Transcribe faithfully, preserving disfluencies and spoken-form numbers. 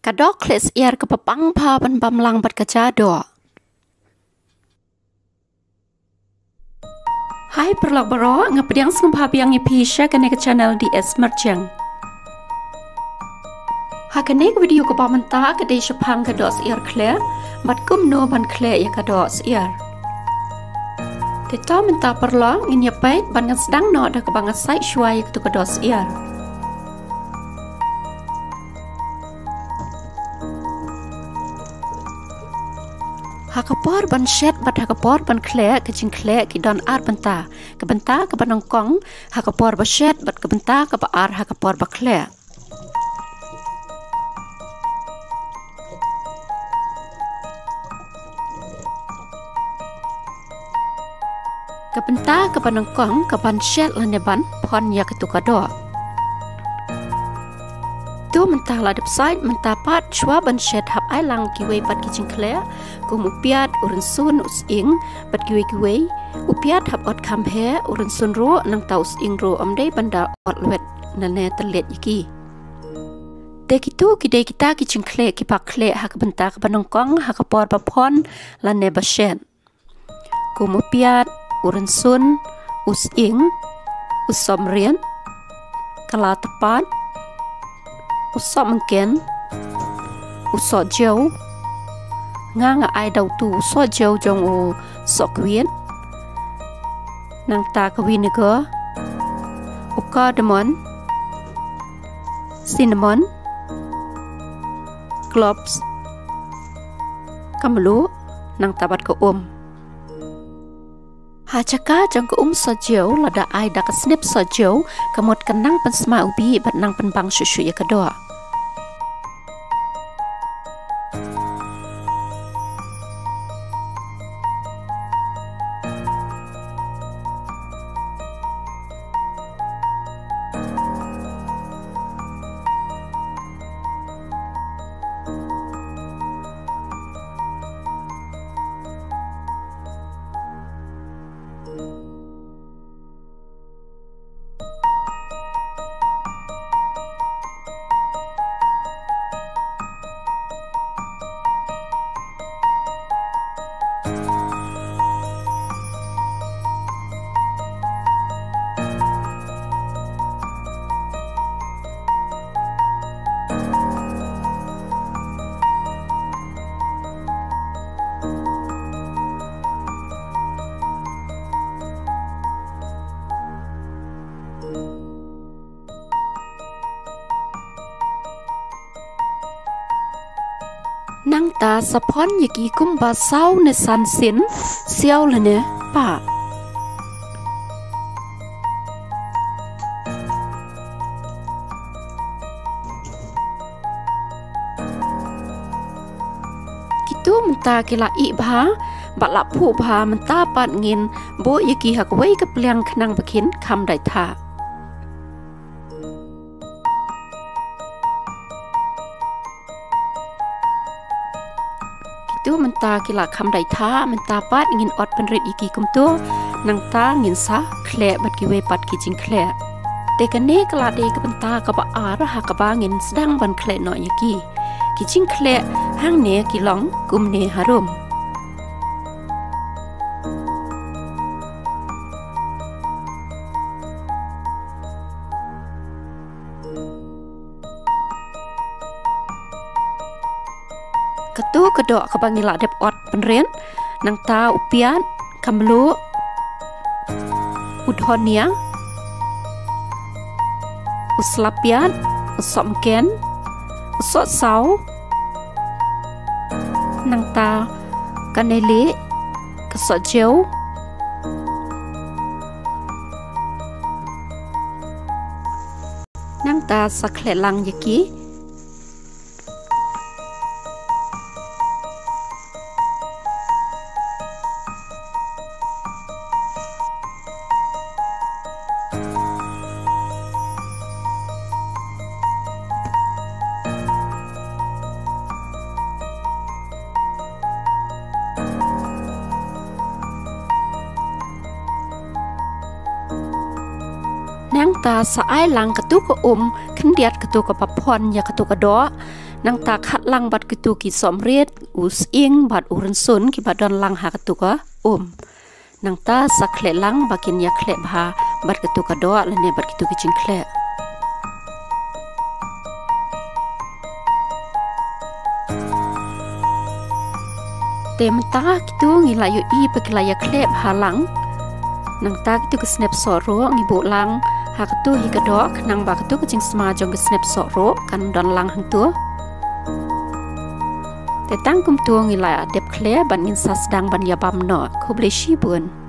Ka doh khleh syiar kaba pang bha ban bam lang bad ka ja doh. Hai paralok baroh, nga pdiang sngewbha biang ïa phi sha kane ka channel D S Marching. Ha kane ka video kaba mynta ka dei shaphang ka doh syiar khleh bad kumno ban khleh ïa ka doh syiar. Te to mynta paralok ngin ïa peit bad ngan sdang noh da kaba nga sait shuwa ïa katu ka doh syiar. Ha ka por ban shet bad ha ka por ban khleh, ka jingkhleh ki don ar bynta. Ka bynta kaba nyngkong ha ka por ba shet bad ka bynta kaba ar ha ka por ba khleh. Ka bynta kaba nyngkong ka ban shet lane ban phon ïa katu ka doh. To mynta la dep sait, mynta pat shuwa ban shet hap ai lang kiwei pat ki jingkhleh kum u piat, u rynsun, u sying bad kiwei kiwei. U piat hap ot kham heh, u rynsun ruh nangta u sying ruh ym dei ban da ot lwet lane tylliat ïa ki. Te kitu ki dei kita ki jingkhleh kiba khleh ha ka bynta kaba nyngkong ha ka por ba phon lane ba shet. Kum u piat, u rynsun, u sying, u sohmriat, ka la tpat, u sohmynken, u sohjew. Nga nga ai da utu u sohjew jong u sohkwiat. Nangta ka vinegar, u cardamom, cinnamon, cloves, ka mluh, nangta bad ka um. Ha jaka jong ka um sohjew lada ai da ka snep sohjew, ka mut ka nang pynsma u bih bad nang pynbang shuh shuh ïa ka doh. Nangta sa phon ïa ki kumba saw ne san sien, siaw lane pah. Kitu mynta ki la ih bha bad la phuh bha, mynta pat ngin buh ïa ki ha kawei ka pliang khnang ba kin kham dait thah. Kitu mynta ki la kham dait thah, mynta pat ngin ot pynrit ïa ki kumtu, nangta ngin sa khleh bad kiwei pat ki jingkhleh. Te kane ka la dei ka bynta kaba ar ha kaba ngin sdang ban khleh noh ïa ki. Ki jingkhleh hangne ki long kumne harum. Katu ka doh kaba ngi la dep ot pynrit, nangta u piat, ka mluh, u dhania, u sla piat, u sohmynken, u sohsaw, nangta ka nelieh, ka sohjew. Nangta sa khleh lang ïa ki. Nang Ta sa ai lang katu ka um khyndiat katu ka ba phon ïa katu ka doh. Nangta khat lang bad katu ki sohmrit, u sying bad u rynsun ki ba don lang ha katu ka um. Nangta sa khleh lang ba kin ïa khleh bha bad katu ka doh lane bad katu ki jingkhleh. Te mynta kitu ngi la ïohi ba ki la ïa khleh bha lang. Nangta kitu ki snep soh ruh ngi buh lang ha katu hi ka doh khnang ba katu ka jingsma jong ki snep soh ruh kan don lang hangtu. Te tang kumtu ngi la dep khleh bad ngin sa sdang ban ïa bam noh. Khublei shibun.